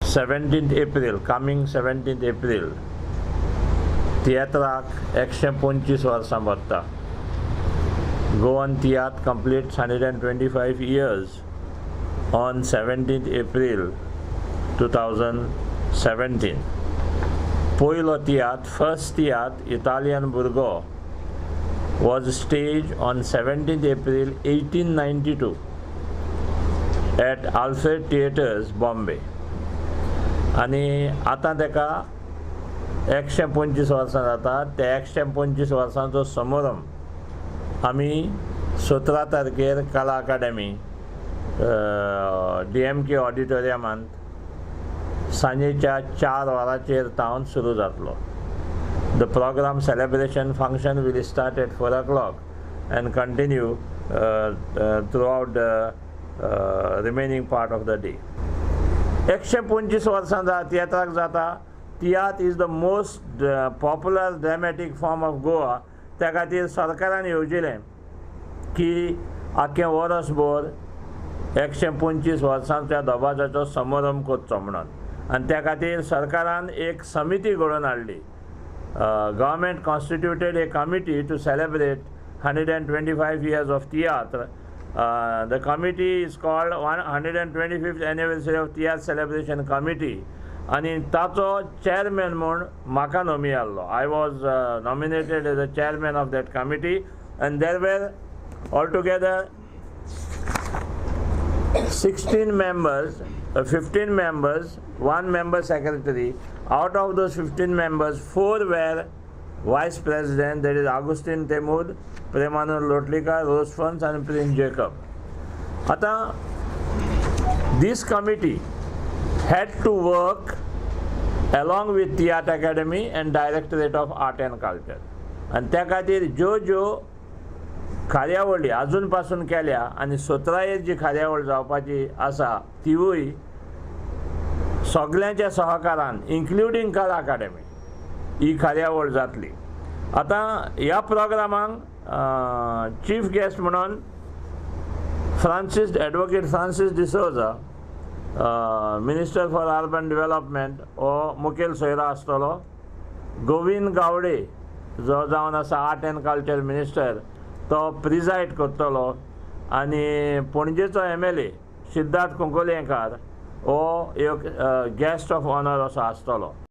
17 April, coming 17 April तियात्राक 125 वर्सां भरता. Goan Tiatr completes 125 years on 17 April 2017. पयलो तियात्र, फर्स्ट तियात्र, Italian भुरगो, was staged on 17th April 1892 at Alfred Theatres, Bombay. आनी आतां ताका 125 वर्सां जाता. त्या 125 वर्सांचो समारंभ आमी 17 तारखेर कला अकादमी DMK ऑडिटोरियमांत सांजेच्या 4 वरांचेर तावन सुरू जातलो. The program celebration function will start at 4 o'clock and continue throughout the remaining part of the day. 125 वर्सां तियात्राक जाता. Tiatr is the most popular dramatic form of Goa. त्या खातीर सरकारान येवजिलें की आख्खें वर्सभर 125 वर्सांच्या दबाज्याचो समारंभ करचो म्हणून, आनी त्या खातीर सरकारान एक समिती घडोवन हाडली. Government constituted a committee to celebrate 125 years of tiatr. The committee is called 125th Anniversary of Tiatr Celebration Committee. आनी ताचो चॅरमॅन म्हूण म्हाका नोमी जाल्लो. I was nominated as a chairman of that committee, and there were all together 16 members, 15 members, one member secretary. Out of those 15 members, 4 were vice president, that is Agustin Temud, Premanand Lotlikar, Rose Fons and Prince Jacob. Ata, this committee had to work along with Tiatr Academy and Directorate of Art and Culture. And त्या खातीर ज्यो ज्यो कार्यावळी अजून पासून केल्या आनी 17 जी कार्यावळ जावपाची आसा तिवूय सगल्यांच्या सहकारान, इन्क्लुडींग कला अकादमी, ही कार्यावळ जातली. आतां ह्या प्रोग्रामाक चीफ गेस्ट म्हणून Francis advocate Francis D'Souza, minister for urban development, हो मुखेल सोयरो आसतलो. गोविंद गावडे जो जावन आसा आर्ट एंड कल्चर मिनिस्टर, तो प्रिजायड करतलो. आनी पणजेचो MLA Siddharth Kunkolienkar हो एक गेस्ट ऑफ ऑनर असो आसतलो.